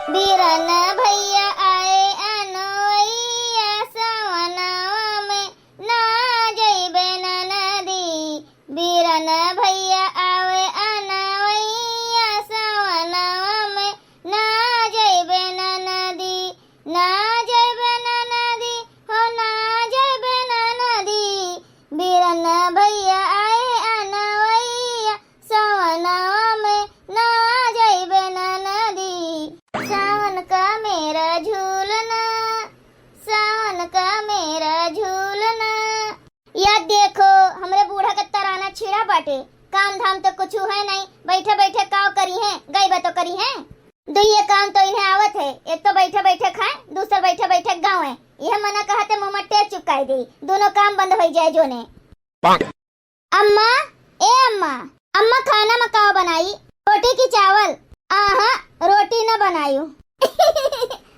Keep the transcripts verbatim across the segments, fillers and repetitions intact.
बीरन भैया आए अनवैया सवनवा में, ना जइबे ननदी। बीरन भैया आवे अनवैया सवनवा में, ना जइबे ननदी, ना जइबे ननदी, हो ना जइबे ननदी। बीरन भैया आए अनवैया सवनवा में, ना जइबे ननदी। सावन का मेरा झूलना, सावन का मेरा झूलना। या देखो, हमरे बूढ़ा के तराना छिड़ा बाटे। काम धाम तो कुछु है नहीं, बैठे बैठे काव करिहैं, गइबे तो करिहैं। दुइये काम तो इन्हें आवत है, एक तो बैठे बैठे खाएं, दूसर बैठे बैठे गावें। यह मना कहते मुँह में टेप चिपकाई दी, दोनों काम बंद होइ जाए जोने। अम्मा, ए अम्मा, अम्मा खाना में काव बनाई? रोटी की चावल? आहा, रोटी न बनायू।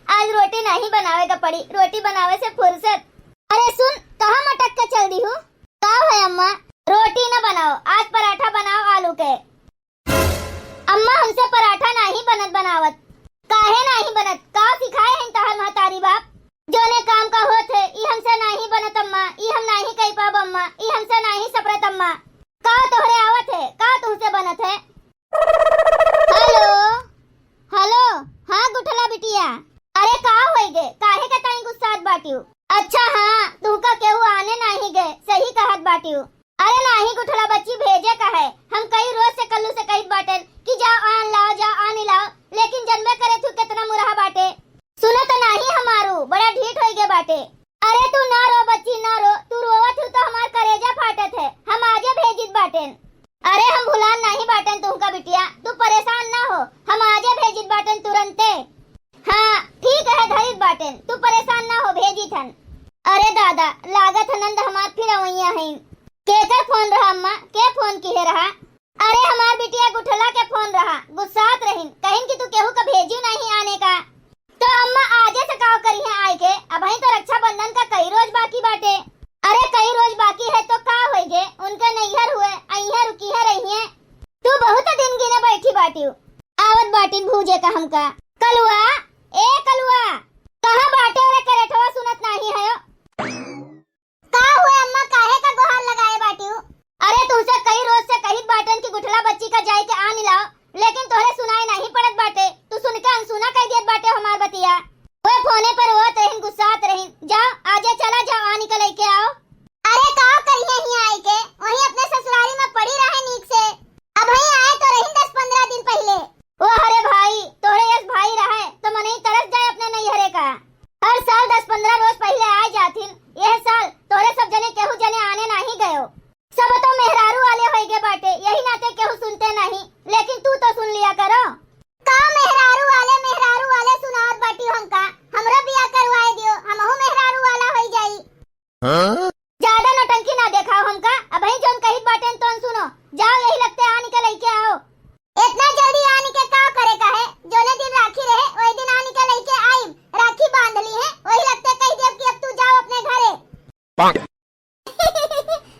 आज रोटी नहीं बनावे का पड़ी, रोटी बनावे से फुर्सत। अरे सुन, कहाँ मटक के चल दी हूँ? काव है अम्मा? रोटी न बनाओ, आज पराठा बनाओ आलू के। अम्मा, हमसे पराठा नाही बनत बनावत। काहे नाही बनत? का सिखाए हैं तहार महतारी बाप? जोने काम का होत है, ई हमसे नाही बनत अम्मा, ई हम नाही कई पाब अम्मा, ई हमसे नाही सपरत अम्मा। का तोहरे आवत है? का तुहसे बनत है? हेलो, हेलो, हाँ गुठला बिटिया, अरे का होई गे? काहे के ताई गुस्सात बाटियो? अच्छा हाँ, तुहका केहू आने नाही गे, सही कहत बाटियो। अरे नाही गुठला बच्ची भेजे का है, हम कई रोज से कल्लू से कहित बाटेन कि जाओ आन लाओ, जाओ आन लाओ, लेकिन जनबे करे तू कितना मुरहा बाटे। सुनो तो नाही हमारू, बड़ा ढीठ होई गे बाटे। अरे तू ना रो बच्ची, ना रो, तू रोवत हू तो हमार करेजा फाटत है, हम आजे भेजित बाटेन। अरे हम भुलान नाही बाटेन तुहका बिटिया, तू परेशान ना हो, हम आजे भेजित बाटेन तुरंते। हाँ, ठीक है, धरित बाटेन, तू परेशान ना हो, भेजित हन। अरे दादा, लागत है नंद हमार फिर अवैया हैं। केकर फोन रहा अम्मा? के फोन किहे रहा? अरे हमार बिटिया गुठला के फोन रहा, गुस्सात रहिन, कहिन कि तू केहू का भेजियो नहीं आने का। तो अम्मा आजे से काव करिहैं आए के, अबहीं तो रक्षाबंधन का कई रोज बाकी बाटे। अरे कई रोज बाकी है तो का होई गे, उनके नैहर हुए, अइहें रुकिहें रहिहें। तू बहुत दिन गिने बैठी बाटियो। आवत बाटिन भूजे का हमका। कलुआ, ए कलुआ, कहाँ बाटे रे करेठवा, सुनत नाही है? का हुए अम्मा, काहे का गोहार लगाए बाटियो? अरे तुहसे कई रोज से कहित बाटेन कि गुठला बच्ची का जाए के आन लाओ, लेकिन तोहरे सुनाए नाही पड़त बाटे, तू सुन के अनसुना कह दियत बाटे हमार बतिया। वे फोने पर रोत रहिन, गुस्सात रहिन। जाओ, आजे चला जाओ, आनी के लइके आओ। अरे का करिहे हियाँ आए के, वहीं अपने ससुरारी में पड़ी रहे नीक से। अबहीं आए तो रहिन दस पन्द्रह दिन पहिले। ओ अरे भाई, तोहरे यस भाई रहे तो मनई तरस जाए अपने नैहरे का। हर साल दस पन्द्रह रोज पहिले आए जाथिन, यह साल तोहरे सब जने केहू जने आने नाही गयो। सब तो मेहरारू वाले होई गे बाटे, यही नाते केहू सुनते नाही, लेकिन तू तो सुन लिया करो। का मेहरारू वाले, मेहरारू वाले सुनावत बाटी हमका? हमरो बियाह करवाए दियो, हमहू मेहरारू वाला होई जाई। हाँ? ज्यादा नौटंकी ना देखाओ हमका, अबहीं जौन कहित बाटेन तौन सुनो। जाओ यही लगते आनी के लइके आओ। इतना जल्दी आनी के का करे का है? जोने दिन राखी रहे, वही दिन आनी के लइके आइब। राखी बांध ली है, वही लगते कह देब कि अब तू जाओ अपने घरे।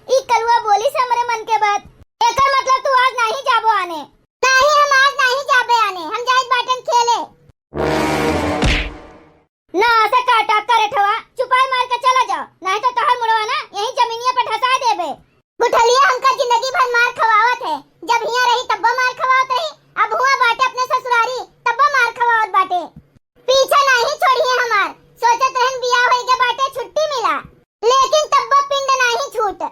ई कलुआ बोली से हमरे मन के बात। एकर मतलब तू आज नाही जाबो आने। नाही, हम आज नाही जाबे आने, हम जाइत बाटेन खेले। ना से काटा करेठवा, चुपाई मार के चला जाओ, नाही तो तोहर मुड़वा ना यही जमीनिया पे धसा देबे। गुठलिया हमका जिंदगी भर मार खवावत है, जब हियाँ रही तब्बो मार खवावत रही, अब हुआ बाटे अपने ससुरारी तब्बो मार खवावत बाटे। पीछा नाही छोड़िए हमार, सोचत रहन बियाह होई के बाटे छुट्टी मिला, लेकिन तब्बो पिंड नाही छूट।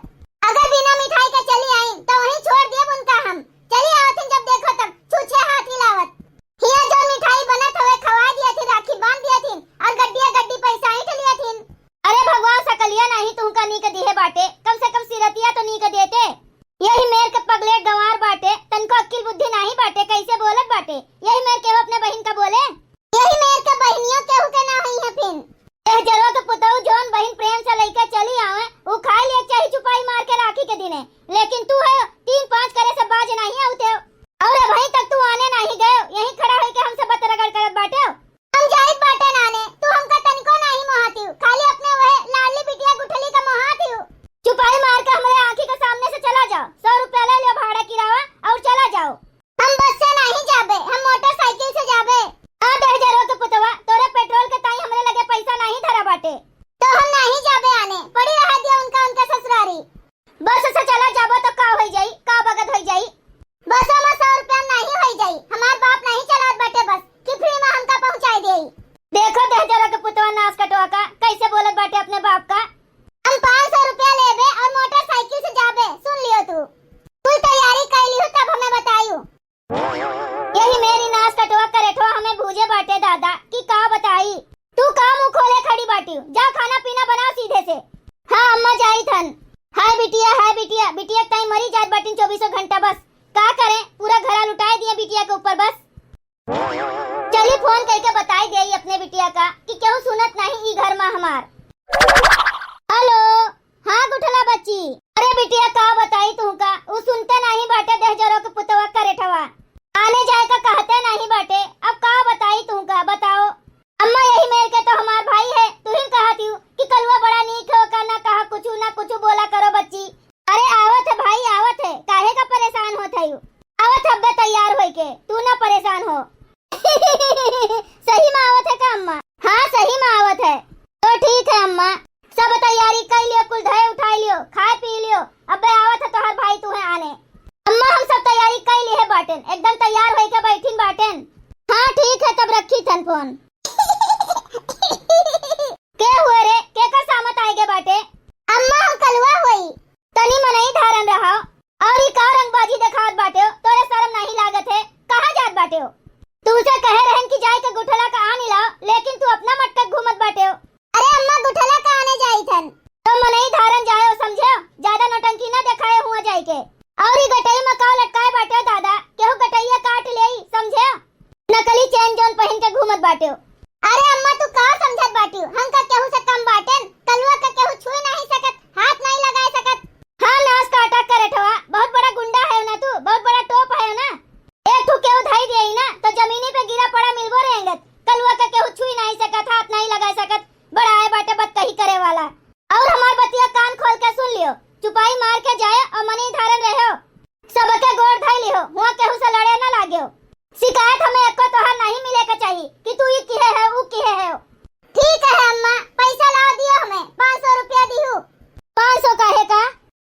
अगर बिना मिठाई के चली आईं, तो वहीं छोड़ दियब उनका हम। चली आवत हिन जब देखो तब, छूछे हाथ हिलावत। हिया जो मिठाई बनत हवे, खवा दिया थिन, राखी बांध दिया थिन, और गड्डिया गड्डी पैसा ऐंठ लिया थिन। अरे भगवान, सकलिया नाही तुहका नीक दिहे बाटे, कम से कम सिरतिया तो नीक देते। यही मेर के पगलेट गंवार बाटे, तनको अक्किल बुद्धि नाही बाटे, कैसे बोलत बाटे? यही मेर केहू अपने बहिन का बोले? यही मेर के बहिनियों केहू के ना होई है फिन। एह जरवा के पुतऊ जौन बहिन प्रेम से लइके चली आवे, उ खाए लिए चाही चुपाई मार के राखी के दिने, लेकिन तू है तीन पाँच करे से बाज नाही आवते हो। और अबहीं तक तू आने नाही गए, यहीं खड़ा होइके हमसे बतरगड़ करत बाटे हो। हम जाइत बाटे नाने, तू हमका तनिको नाही मोहाती हो, खाली अपने वह लाडली बिटिया गुठली का मोहाती हो। चुपाई मार के हमरे आँखी के सामने से चला जाओ, सौ रुपया ले लो भाड़ा किरावा और चला जाओ। हम बस से नाही जाबे, हम मोटरसाइकिल से जाबे। हाँ जे बाटे दादा कि का बताई। तू का मुँह खोले खड़ी बाटिउ? जा खाना पीना बनाओ सीधे से। हाँ अम्मा, जाई थन। हाय बिटिया, हाय बिटिया, बिटिया ताई मरी जात बाटिन चौबीसों घंटा बस। का करें, पूरा घरा लुटाए दिए बिटिया के ऊपर बस। चली फोन करके बताई देई अपने बिटिया का कि केहू सुनत नहीं ई घर मा हमार। हेलो, हाँ गुठला बच्ची। अरे बिटिया का बताई तुहका, उ सुनते नहीं बाटे देहजरो के पुतवा करेठवा। आने जाए का कहते नहीं बाटे, अब का बताई तुहका, बताओ। अम्मा यही मेर के तो हमार भाई है, तुहिन कहत हिउ कि कलुआ बड़ा नीक है, ओका ना कहा कुछु, ना कुछु बोला करो बच्ची। अरे आवत है भाई, आवत है, काहे का परेशान होत है? आवत है अब्बे तैयार होई के, तू ना परेशान हो। सही मा आवत है का अम्मा? हाँ सही मा आवत है। तो ठीक है अम्मा, सब तैयारी कर लियो, कुल धए उठाई लियो, खाए पी लियो, अब्बे आवत है तोहार भाई तुहे आने। अम्मा हम सब तैयारी कर लिए है बाटेन, एकदम तैयार होई के बैठिन बाटेन। हाँ ठीक है, तब रखी थन फोन। के हुए रे, केकर सामत आए गे बाटे? अम्मा हम कलुआ होई। तनी मनई धारन रहो। और ई का रंगबाजी देखावत बाटेउ? तोरे शर्म नहीं लागत है? कहाँ जात बाटेउ? तू से कहे रहन कि जाए के गुठला का आनी लाओ, लेकिन तू अपना मटकत घूमत बाटेउ। अरे अम्मा, गुठला का आने जाई थन। तो मनई धारन जाएउ, समझेउ? ज्यादा नौटंकी ना देखाए हुआ जाए के। और ई गटई में का लटकाए बाटेउ दादा, केहू गटइया काट लेई, समझेउ? नकली चेन जोन पहिन के घूमत बाटेउ। अरे अम्मा, तू का समझत बाटिउ? हम का केहू से कम बाटेन? कलुआ का केहू छुई नहीं सकत, हाथ नहीं लगाए सकत। हाँ, नास काटा करेठवा, बहुत बड़ा गुंडा है ना तू, बहुत बड़ा टोप है ना। एक ठू केहू धई दिए ना, तो जमीनी पे गिरा पड़ा मिलबो रेंगत। कलुआ का केहू छुई नहीं सकत, हाथ नहीं लगाए सकत, बड़ा आए बाटे बतकही करे वाला। और हमार बतिया कान खोल के सुन लियो, चुपाई मार के जाए और मनी धारन रहो। सबके गोड़ धई लिहो, हुआ केहू से लड़े न लागेउ। शिकायत हमें एको तोहार नहीं मिले के चाही कि तू ई किहे है, ऊ किहे है। ठीक है अम्मा, पैसा लाओ दियो हमें, पाँच सौ रुपया दिहू। पाँच सौ काहे का?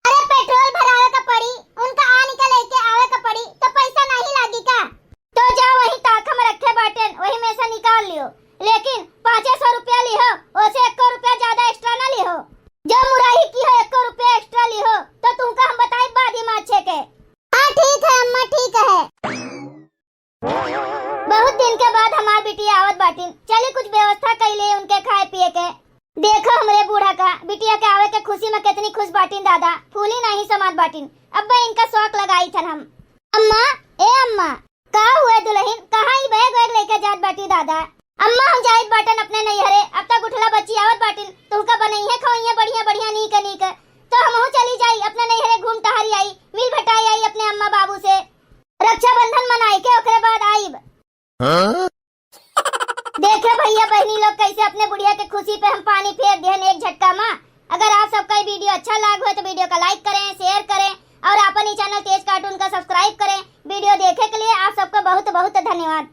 अरे पेट्रोल भरावे का पड़ी, उनका आनी का लेके आवे का पड़ी, तो पैसा नहीं लागी का? तो जा वही ताख में रखे बाटेन, वही में से निकाल लियो, लेकिन पाँचे सौ रुपया लिहो, ओसे एको रुपया ज्यादा एक्स्ट्रा ना लिहो। जो मुराही किहो एको रुपया एक्स्ट्रा लिहो, तो तुमका हम बताई बाद ही माछे के। हाँ ठीक है अम्मा, ठीक है। बहुत दिन के बाद हमार बिटिया आवत बाटिन, चली कुछ व्यवस्था कइले उनके खाए पिए के। देखो हमरे बूढ़ा का, बिटिया के आवे के खुशी में कितनी खुश बाटिन दादा, फूली नहीं समात बाटिन। अब्बे इनका शौक लगाई थन हम। अम्मा, ए अम्मा, का हुए दुलहिन, कहाँ ई बैग वैग लेके जात बाटी दादा? अम्मा हम जाइत बाटन अपने नैहरे, अब तक गुठला बच्ची आवत बाटिन, तुहका बनइहे खवइहे बढ़िया बढ़िया नीक नीक, तो हमहू चली जाई अपने नैहरे, घूम टहरी आई, मिल भेटाई आई अपने अम्मा बाबू से। रक्षाबंधन मनाई के ओकरे बाद आईब। हाँ? देखे भइया बहिनी लोग, कैसे अपने बुढ़िया के खुशी पे हम पानी फेर दिहन एक झटका मा। अगर आप सबका ई video अच्छा लाग हो तो video का like करें, share करें और आपन ई channel तेज cartoon का subscribe करें। Video देखे के लिए आप सबका बहुत बहुत धन्यवाद।